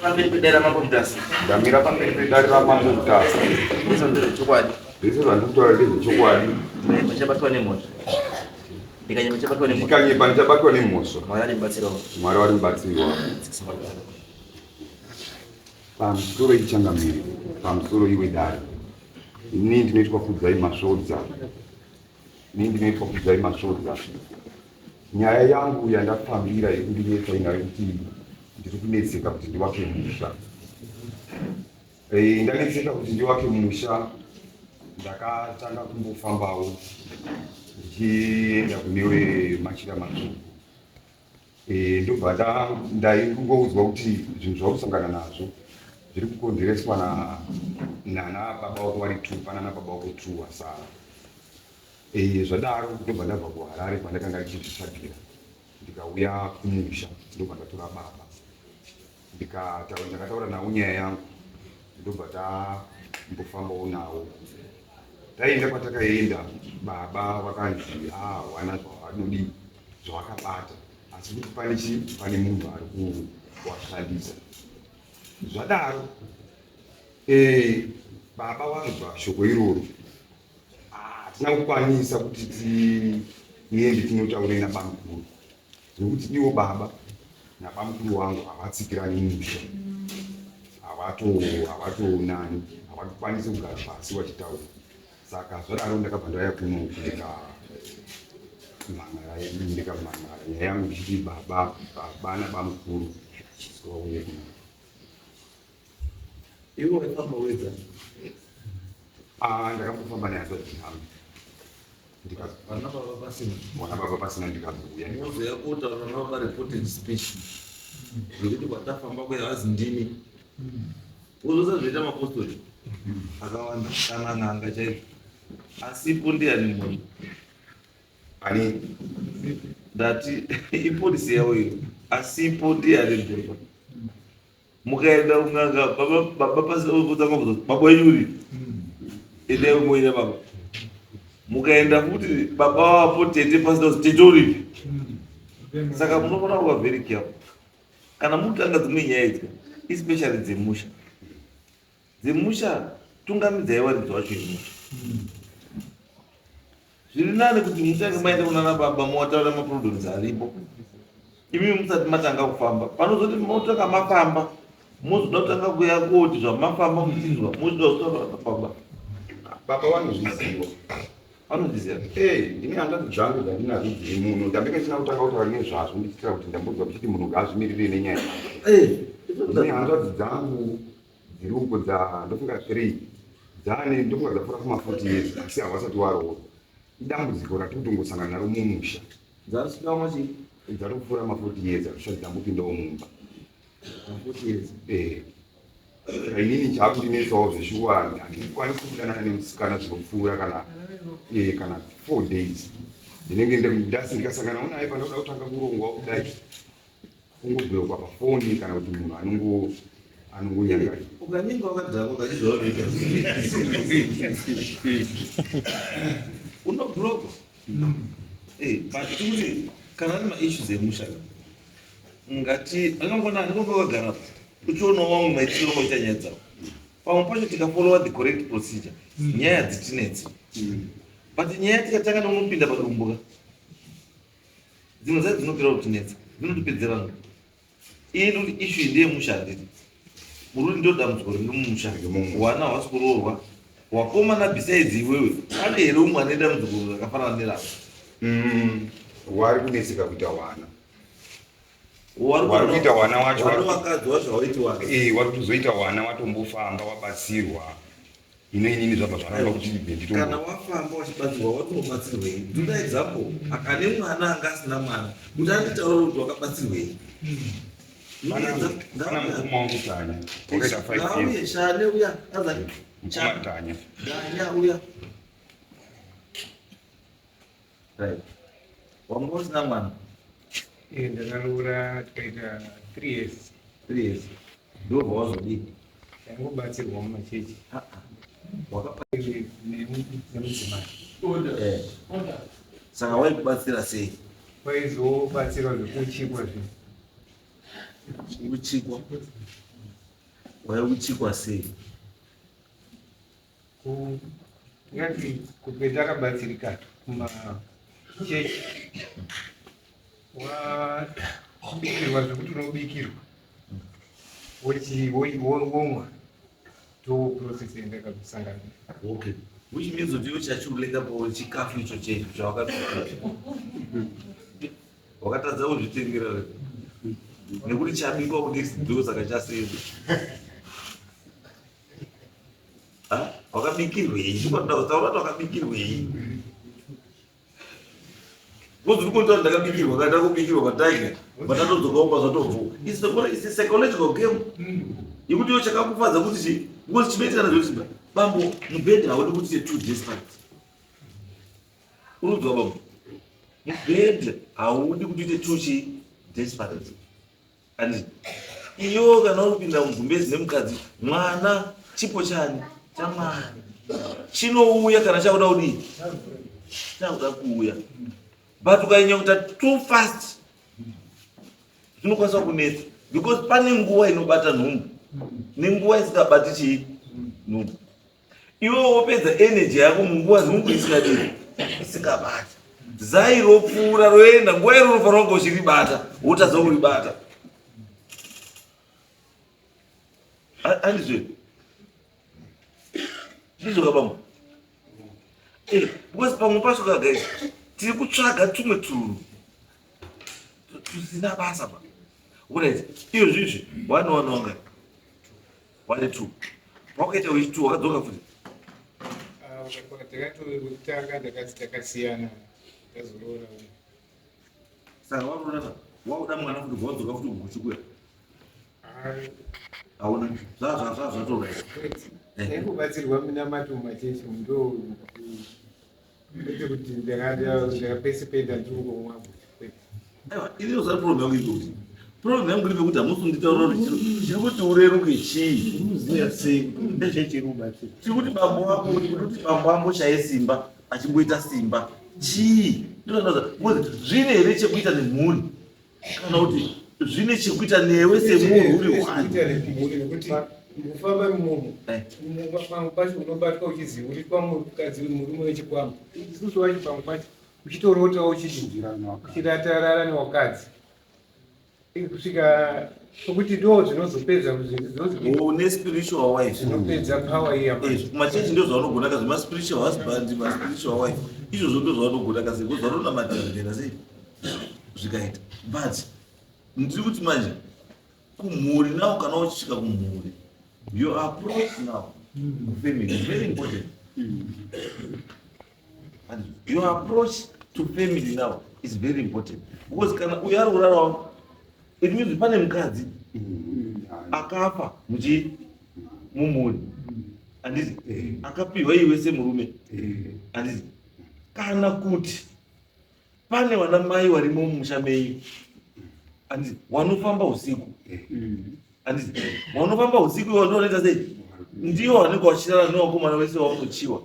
Pamberi pedare raMambo Mutasa. Ndamira pamberi pedare raMambo Mutasa. Zvese ndezvechokwadi. Zvese zvandiri kutaura ndezvechokwadi. Ndichabatwa nemhosva. Ndikanyepa ndichabatwa nemhosva. Ndikanyepa ndichabatwa nemhosva. Mwari ari mubatsiri wangu. Mwari vari mubatsiri wangu. Pamusoro ichangamire, pamusoro iwe dare. Ini ndinoitwa Kudzai Masvodza. Ini ndinoitwa Kudzai Masvodza. Nyaya yangu yandafambira yekundinetsa inayo kuti ndiri kunetseka kuti ndiwake musha. Eh, ndanetseka kuti ndiwake musha ndakatanga kumbofambawo ndichienda kune machira matsvuku. Eh, ndobva ndaingoudzwa kuti zvinhu zvausangana nazvo zviri kukonzereswa nana baba wako vari two panana baba wako two wasara. Eh, zvadaro ndobva ndabva kuHarare kwandakanga ndichizvitsvagira ndikauya kumusha ndobva ndatora baba ndikataura ndakataura nawo nyaya yangu ndobva tambofambawo nawo taenda kwatakaenda baba vakanzi hawana ah, zvavanodii zvavakabata asi kuti pane chii pane munhu ari kuwashandisa zvadaro eh, baba vanzwa shoko iroro hatina kukwanisa kuti tiende tinotaure nabamukuru nekuti ivo baba nabamukuru wangu havatsikirani musha havatoonani havatokwanisi kugara pasi vachitaura saka zvadaro ndakabva ndauya kuno ndikamhan'ara nyaya yangu ndichiti baba baba nabamukuru vauye kuno. Iwe waifamba wega? Ah, ndakambofamba nehanzvadzi yangu. Vana baba pasina. Vana baba pasina ndikazouya. Mozouya kotaura navo pa reported speech. Zvekuti kwatafamba kuya vazi ndimi. Uzosa zvoita mapostori akawanda kana n'anga chaidzo. Asipo ndiyani munhu? Ani? Ndati ipolisi yavo iyo. Asipo ndiyani munhu? Mukaenda kun'anga baba baba pasina kutanga kuzoti baba wenyu uri endai muine baba. Mukaenda futi baba vapo tete pasina kuti tete uripi. Saka munofanira kuva very careful kana mutanga dzimwe nyaya idzi especially dzemusha. Dzemusha tungamidzai varidzi vacho yemusha. Zviri nani kuti mutange maenda kunana baba mowataura maproblems aripo imi musati matanga kufamba. Panozoti motanga mafamba mozoda kutanga kuya koti zvamafamba muchinzwa mozoda kutaura na baba. Baba vanozviziva. Vanozviziva. Eh, ndine hanzvadzi dzangu dzandinadzo dziri muno. Ndambenge ndisina kutanga kutaura nezvazvo ndichiitira kuti ndambonzwa kuchiti munhu ngaazvimirire nenyaya yake. Eh, Ndine hanzvadzi dzangu dziri uko dza ndofunga 3 dzane ndofunga dzapfuura kuma 40 years asi havasati waroorwa. Idambudziko ratiri kutongosangana naro mumusha. Dzasvika machi Dzatopfuura ma 40 years hadzisati dzambopindawo mumba. 40 years. Eh. Saka inini chaakundinetsawo zveshuwa handikwanisi kudanana nemusikana zvinopfuura kana eh, kana 4 days. Ndinenge ndasi ndikasanganawo naye pandoda kutanga kurongwa kudai kungoblockwa pafoni kana kuti munhu anongo anongonyangarika. Ukanyenga wakadhakwa kachizvaonoita. Unoblockwa. Eh, but tikuti kana ari maissues emusha ngati angangona anenge wakagara uchionawo vamwe maitiro oita nyaya dzavo. Pamwe pacho tikafollowa the correct procedure nyaya hadzitinetsi. But nyaya tikatanga neunopinda padumbu ka dzimwe dzacho dzinopera kutinetsa dzinotipedzera nguva. Iyi ndikuti issue iyi ndeyemusha handiti muri kuti ndo dambudziko riri mumusha wana hwasi kuroorwa wakomana besides iwewe pane here umwe ane dambudziko rakafanana nerako? Wari kunetseka kuita wana. Wari kuita wana wacho wari vakadzi wacho hawaiti wana. Eh, wari kutozoita wana watombofamba wabatsirwa. Ino inini zvabva zvaramba kuti ndito. Kana wafamba wachibatsirwa watobatsirwei? Ndoda example akane mwana anga asina mwana kuti anditaure kuti wakabatsirwei. Pana mukoma wangu Tanya wakaita 5 years. Shane uya azani. Mukoma Tanya. Tanya uya. Right. Wanga usina mwana? Eh, ndakaroora tikaita 3 years. 3 years. Ndobva wazodii? Ndaingobatsirwa mumachechi. Ah ah. Wakapa nemudzimai. Eh. Saka waikubatsira sei? Waizobatsirwa zvekuchikwa zvinhu. Kuchikwa. Waiuchikwa sei? Ndingati kupeta akabatsirika kumachechi wabikirwa zvekuti unobikirwa womwa to process yandakasangana. Okay, which means kuti iwe chachiruleka po chikafu icho checho chawakabika wakatadza kuzvitengera nekuti chabikwa kunext door, saka chaseva. Wakabikirwei? Chikwanida kutaura kuti wakabikirwei? Because uri kuita ndakabikirwa kana ndakubikirwa pataiga patatodzokawo pazvatobvuka. It's a psychological game yekuti iwe chakakufadza kuti chii? Because chinoitika nazvo kuti bambo, mubhedha haudi kuti too desperate. Unodzwa bambo, mubhedha haudi kuti uite too chii? Desperate. And iyo kana uri kupinda mugumbezi nemukadzi, mwana chipo chani? ChaMwari. Chinouya kana chakuda kudii, chakuda kuuya. But ukanyanya kuita too fast zvinokwanisa kunetsa, because pane nguva inobata nhumbu nenguva isingabati chii? Nhumbu. Iwe wopedza energy yako munguva nhumbu isingadii? Isingabati. Zai ropfuura, roenda, nguva iro unofanira kunge uchiribata, wotadza kuribata. Handizvo ndizvo kabambo? Because pamwe pacho ka guys, tiri kutsvaga tumwe tusina basa pa. Alright, iyo zvizvi one one wanga one two, wakaita wechi two, wakadzoka futi. Takatanga ndakati takasiyana, ndazoroora umwe. Saka waroorana, wakuda mwana futi, wadzoka futi kuguchi kuya? Hauna zvazvazvatora. Ndaingobatsirwa minamato mumachechi, ndo kwete kuti ndakapese penda ndiri kwete. Aiwa, iriyo zari problem yangu iri kuti, problem yangu iri pekuti hamusi kunditaurira kuti chiri kuti ureruke chii. Unoziva sei kuti ndechechi iri kubatsira? Tiri kuti bambo wako, kuti bambo amboshaye simba, achimboita simba chii? Ndinoza because zvine here chekuita nemhuri, kana kuti zvine chekuita newe semunhu uri one? Kuita nemhuri, nekuti mukufamba imomo pamwe pacho unobatwa uchiziva uri kwamukadzi murume wechikwambo. Isusu wacho pamwe pacho uchitorota uchidi uchiratarara newakadzi kusvika pokuti ndo zvinozopedza. Une spiritual wife. Zvinopedza power iya. Kumachechi ndo zvaunogona kazi maspiritual husband, maspiritual wife, izvozvo ndo zvaunogona kazi because vanonamatira zvikaita sei, zvikaita. But ndiri kuti manje kumhuri now, kana uchisvika kumhuri, your approach now kufamily is very important. And your approach to family now is very important, because kana uyo ari kurarawo, it means pane mukadzi akafa muchi mumhuri, handiti? Akapiwa iwe semurume, handiti? Kana kuti pane vana mai varimo mumusha menyu, handiti, wanofamba usiku, handiti? Wanofamba usiku iwo ndo wanoita sei? Ndiwo vanenge vachirara nevakomana vese vaunochiwa,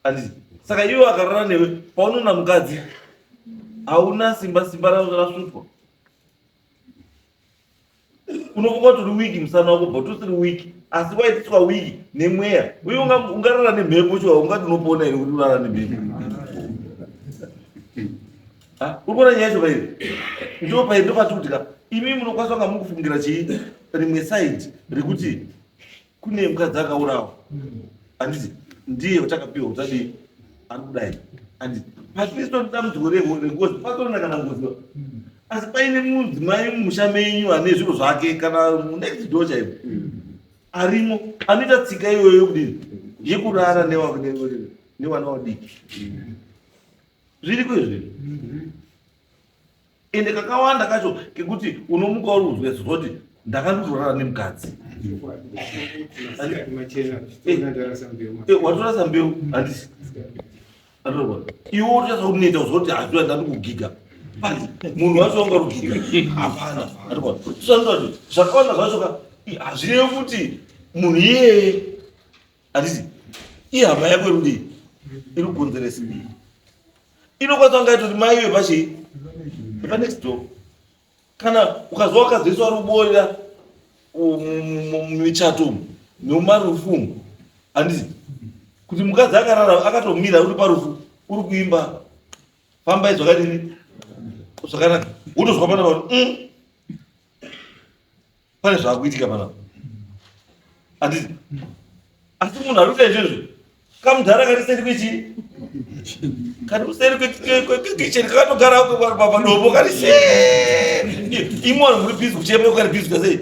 handiti? Saka iwe akarara newe, paunoona mukadzi hauna simba, simba rasvutwa. Unofunga kuti uri weak musana wako, but usiri weak, asi waitiswa weak nemweya. Uye ungarara nemhepo chiwa? Ungati unopona here kuti urara nemhepo? Uri kuona nyaya yacho pairi? Ndo pairi ndopati kuti ka imi munokwanisa kunga mukufungira chii, rimwe side rekuti kune mukadzi akaurawa, handiti? Ndiye utakapiwa kuti adii, ari kudai, handiti? Patisitori dambudziko rengozi, patorina kana ngozi, asi paine mudzimai mumusha menyu ane zviro zvake, kana next door chaivo arimo, anoita tsika iyoyo yekudini, yekurara nevana vadiki. Zviriko izvi, ende kakawanda kacho kekuti unomuka uri kuzwa kuti ndakandotorara nemukadzi. Machena ndarasa mbeu. Watorasa mbeu, handisi? Iwe wotochasa kuneta kuzwa kuti hazviwa ndandikugiga, but munhu wacho wanga uri hapana. Zvakawanda zvacho ka hazvirevi kuti munhu iyeye, handiti, ihama yako irudii, iri kukonzeresa. Inokwanisa kunga itoti mai vepachii, vepanext door. Kana ukazwa wakadzi wese wari kuborera. Mumichato umu nemumarufu umu, handiti kuti mukadzi akarara akatomira uri parufu, uri kuimba "Fambai zvakadini zvakanaka", wotozwa pana kuti pane zvaakuitika panapa, handiti? Asi munhu ari kuita izvozvo kamudhara kari seri kwechii, kari kuseri kwekicheni, kakatogara padombo kari se imwe. Vanhu muri busy kuchema, kari busy kasei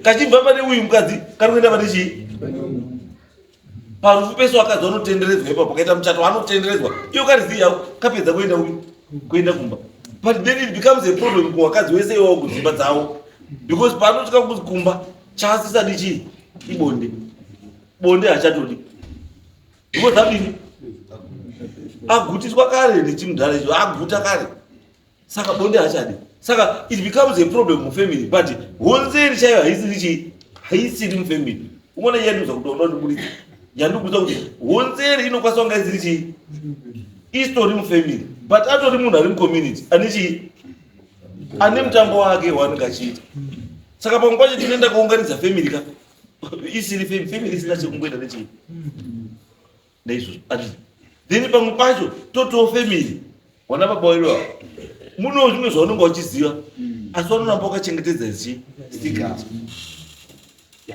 kachibva pane uyu mukadzi kari kuenda pane chii. Parufu pese vakadzi vanotenderedzwa ipapo, kaita muchato vanotenderedzwa, iyo kari yako kapedza kuenda uyu kuenda kumba. But then it becomes a problem kuvakadzi wese iwawo kudzimba dzavo, because paanosvika kumba chaasisadi chii? Ibonde. Bonde hachatodi because adini? Agutiswa kare nechimudhara icho, aguta kare, saka bonde hachadi. Saka it becomes a problem mufamily, but honzeri chaiyo haisiri chii? Haisiri mufamily. Umona yandiudza kuti unoda kundiburitsa, yandikuudza kuti honzeri inokwanisa kunga isiri chii, isitori mufamily, but atori munhu ari mucommunity ane chii, ane mutambo wake waanenge achiita. Saka pamwe pacho tinoenda kuunganidza family ka isiri family isina chekungoita nechii naizvozvo ati. Then pamwe pacho totowo family wana baba wedu ava, munewo zvimwe zvaunenge uchiziva, asi vanoramba wakachengetedza chi secret.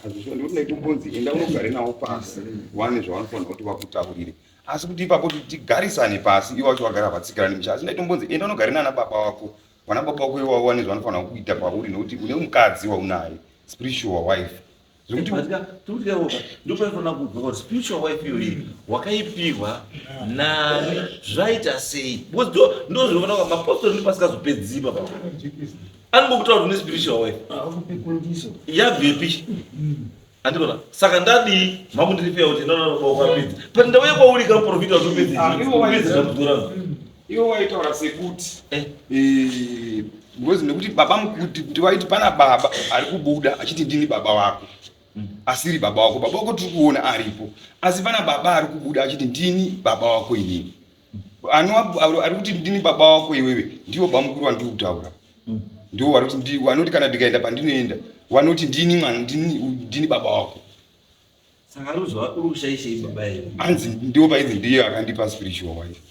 Ndikuti ndaitombonzi enda unogare nawo pasi, wane zvavanofanira kuti vakutaurire, asi kuti ipapo kuti tigarisane pasi, ivo vacho vagara vatsikirani musha. Asi ndaitombonzi enda unogare nana baba wako, vana baba wako iwavo wane zvavanofanira kuita pauri, nekuti une mukadzi waunaye, spiritual wife, zvekuti Ndopaifanira kubva kuti spiritual wife iyoyi wakaipihwa nani, zvaita sei? Because ndo zvinofanira kuva mapostori ndipasingazopedzi papa anongokutaura kuti une spiritual wife yabvepi, andikona. Saka ndadii makundiripira kuti ndaona baba wakapedza, but ndauya kwauri kamuprofita watopedza Ah, ivo kupedza dambudziko rangu. Ivo waitaura sekuti Eh. Because nekuti baba mukuti kuti waiti pana baba ari kubuda achiti ndini baba wako, asiri baba wako. Baba wako tiri kuona aripo, asi pana baba ari kubuda achiti ndini baba wako inini. Ari kuti ndini baba wako iwewe ndiwo bamukuru wandiri kutaura, ndiwo vari kuti vanoti kana ndikaenda pandinoenda vanoti ndini mwana, ndini baba wako. Saka arikuzva uri kushaishei baba here? Anzi ndiwo painzi ndiye akandipa spiritual wife.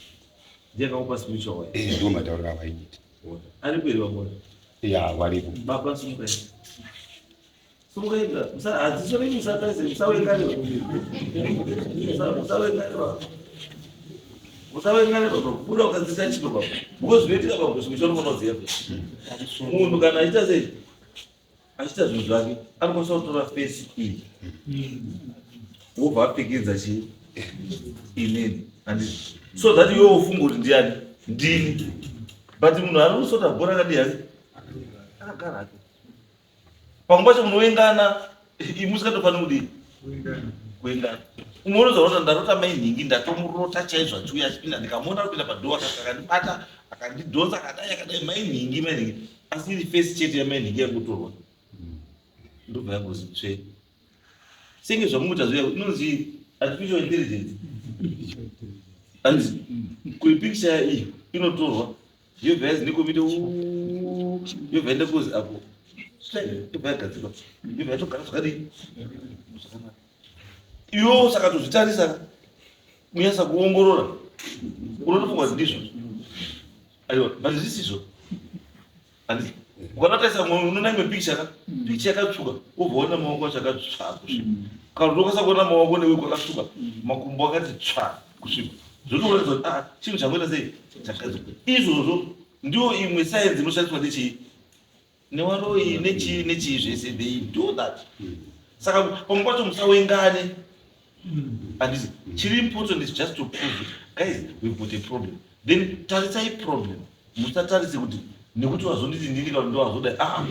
Ndiye akakupa spiritual wife? Eh, ndiwo matauriro avaiita. Aripo here vamona? Ya, varipo. Baba, sumukai, sumukai. Hadziso renyu musatarise, musawenganirwa, musawenganirwa, musawenganirwa. Buda ukadzisa chito baba, because zvinoitika baba, zvimwe chaunofana kuziva, munhu kana achiita sei, achiita zvinhu zvake, anokwanisa kutora face iyi wobva apfekedza chii inini, handiti? So that iwe ufunge kuti ndiani, ndini, but munhu ari kusota bhora akadii hake, akagara hake. Pamwe pacho munowengana imusikatofaniri kudii kuengana. Umwe unoza rota, ndarota mai nhingi, ndatomurota chaizvo achiuya achipinda, ndikamuona kupinda padoor, akandibata, akandidhonza, akadai akadai, mai nhingi, mai nhingi, asi iri face chete yamai nhingi yangotorwa, ndobva yangozi tsve. Senge zvamukuita zviya, inonzi artificial intelligence, handiti? Kuri picture iyi inotorwa, yobva yazi nekomite, yobva yaenda kuzi apo, yobva yagadzirwa, yobva yatogara zvakadii zvakanaka. Iwewo saka tozvitarisa, kunyasa kuongorora, unotofunga kuti ndizvo, aiwa, but zvisizvo, handiti? Ukanotarisa unoona imwe picture ka picture yakatsvuka, wobva waona maoko acho akatsva kusviba, kana kuti ukasa kuona maoko newe kwakatsvuka, makumbo akati tsva kusviba, zvotokuratidza kuti ah, chinhu changoita sei, chakagadzirwa. Izvozvo ndiyo imwe sayenzi inoshandiswa nechii, newaroi, nechii nechii zvese, they do that. Saka pamwe pacho musawengane, handiti? Chiri important is just to prove it. Guys, we've got a problem, then tarisai problem. Musatarise kuti nekuti wazonditi ndini kana ndowazodai. Aa,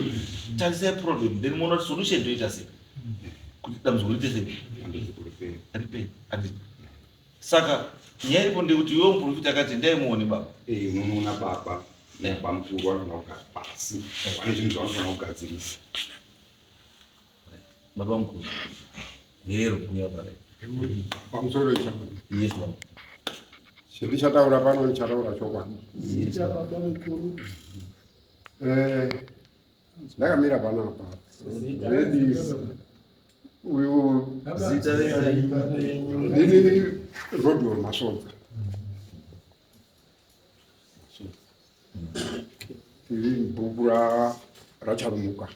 tarisai problem, then muona kuti solution toita sei kuti dambudziko riite sei, ripere, handiti? Saka nyaya iripo ndekuti iwe muprofita akati ndaimuone baba. Eh, unonoona baba bamukuru vanofanira kugara pasi, vane zvinhu zvavanofanira kugadzirisa. Baba mukuru hero kuya pare. Pamusoro icha. Yes baba. Chindichataura pano ndichataura chokwadi. Yes baba. Eh, Ndakamira panapa. Ladies, uyu Zita renyu? Ndini Rodwell Masodza. Tiri mubhuku raCharumuka.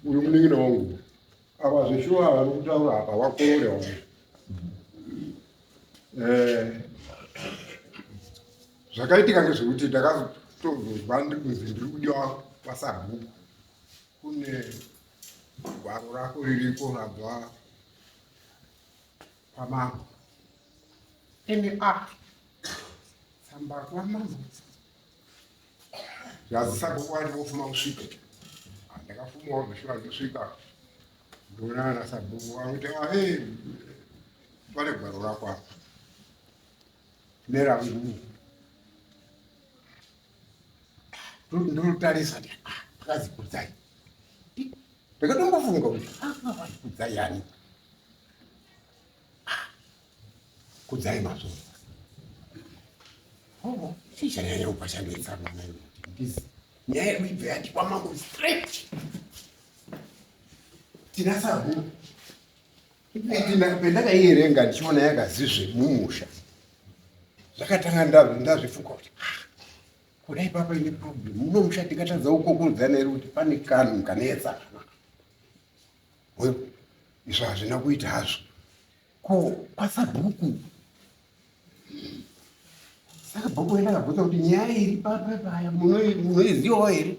Uyu munin'ina wangu. Ava zveshuwa vari kutaura apa vakore wangu. Zvakaitika ngezvekuti ndakazotozwa ndikunzi ndiri kudiwa kwasabhuku. Kune gwaro rako ririko rabva kwamambo. Ene a tsamba kwamambo. Zvazisabhuku wati wofuma kusvika. Ndakafumawo zveshuwa ndosvika. Ndonana nasabhuku vangu kuti pane gwaro rako apa. Nerangu. Ndinotarisa pakazi Kudzai. Ndakatombofunga kuti Kudzai yani. Kudzai Masodza. Oh, chii chanyanya kubva chanetsa mwana iwe kuti ndizi. Nyaya yedu ibve yati kwamambo straight. Tina sabhuku. Pendakaiyerenga ndichiona yakazizve mumusha. Zvakatanga ndazvifunga kuti kudai papa ine problem. Muno musha tingatadza kukokodzana here kuti pane kanhu kanetsa. Izvo hazvina kuita hazvo. Ko kwasabhuku. Saka bhuku ndakabvunza kuti nyaya iri papa paya munoizivawo here?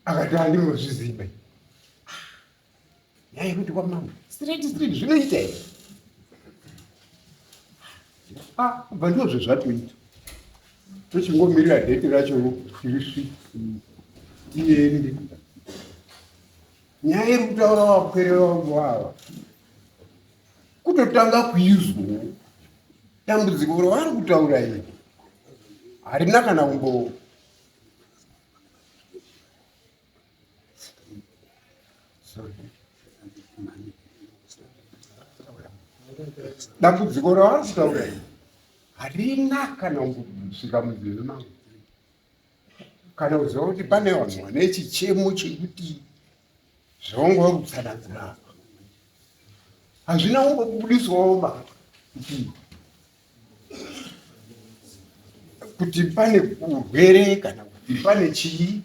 Akati handinozviziva. Nyaya yekuti kwamambo straight straight zvinoita here? Kubva ndizvo zvatoita. Tochingomirira dheti racho tirisvike tiende. Nyaya iri kutaura vakwere vangu ava kutotanga kuizwa dambudziko ravari kutaura iri harina kana kumbo dambudziko ravari kutaura iri harina kana kumbosvika munzeve mangu kana kuziva kuti pane vanhu vane chichemo chekuti zvavanga vari kutsanangura apa hazvina kumbobudiswawo ba kuti pane urwere kana kuti pane chii.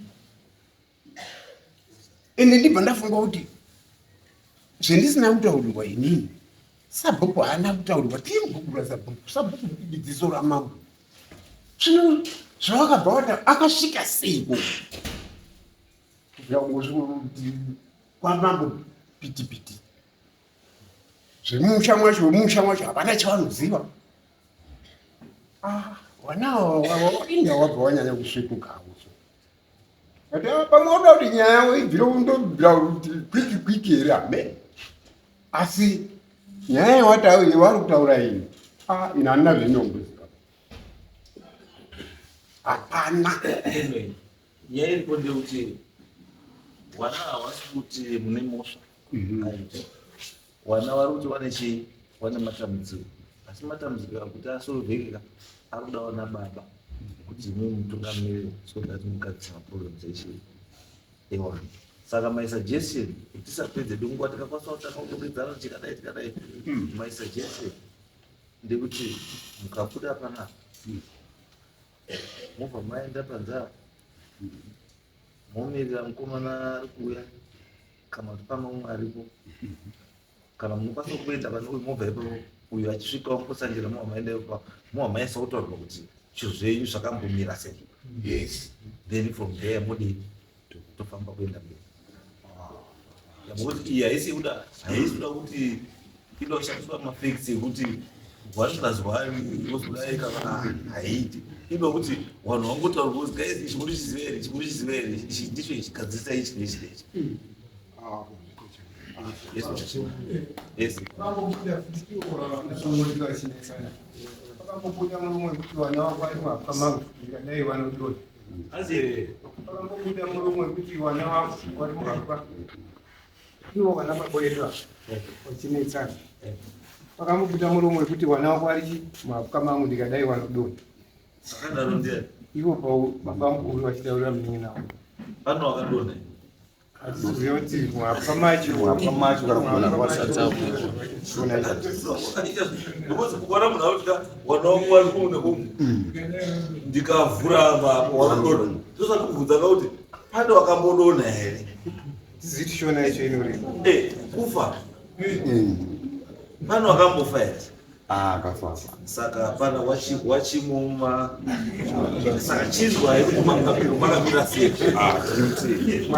Ende ndibva ndafunga kuti zvendisina kutaurirwa inini, sabhuku haana kutaurirwa, tiri mubhuku rasabhuku, sabhuku dzidziso ramambo. Zvino zvavakabva vata akasvika seiko kubvira kungosvika kuti kwamambo pitipiti zvemumusha mwacho, wemumusha mwacho hapana chavanoziva. Vana ava inga wabva wanyanya kusvetuka. Ati pamwe unoda kuti nyaya yavo ibvire undobvira kuti kwiki kwiki here amen. Asi nyaya yavari kutaura iyi ina handina zvinomboziva. Hapana. Anyway, nyaya iripo ndeyekuti vana havasi kuti mune mhosva. Vana vari kuti vane chii? Vane matambudziko. Asi matambudziko akuti asolveke ari kuda vana baba kuti imwe mutungamiriri so that mugadzise maproblems echii ewana. Saka my suggestion kuti tisapedze nguva tikakwanisa kutanga kutongedzana tikadai tikadai. My suggestion ndekuti mukabuda panapa mobva maenda panze apa momirira mukomana ari kuuya kana kuti pane umwe aripo kana munokwanisa kuenda pane uyu mobva ipapo uyu achisvika wamukosanjira mobva maenda ipapo mobva maisa kutaurwa kuti zvinhu zvenyu zvakambomira sei. Yes. Then from there modii tofamba kuenda mberi. Because iyi haisi kuda, haisi kuda kuti inoda kushandiswa mafacts ekuti 1 plus 1 wozodai kana haiiti. Inoda kuti vanhu vangotaura kuti guys ichi munochiziva here, ichi munochiziva here, ichi ndicho ichi gadzirisa ichi neichi neichi. Yes, yes. Pakambobuda murume wekuti vana vako vari muhapwa mangu ndikadai vanodonha. Pakambobuda murume wekuti vana vako vari muhapwa ivo vana baba vedu ava vachinetsana. Pakambobuda murume wekuti vana vako vari muhapwa mangu ndikadai vanodonha. Akadaro ndiani? Ivo baba mukuru vachitaurira munin'ina wavo. Pano wakadonha. Hatisiziva kuti mwapa macho. Mwapa macho kana kugona shona. Because kuona munhu akuti wana wangu wari kumu nekumu ndikavhura mapo wanodonha, ndosati kubvunza ka kuti pane wakambodonha here? Tiziti shona yacho inoreva. Eh, kufa, pane wakambofa here? Ah, kafafa. Saka pana wachimuma, saka chinzwai kuti makamira sei. Ah, tinoti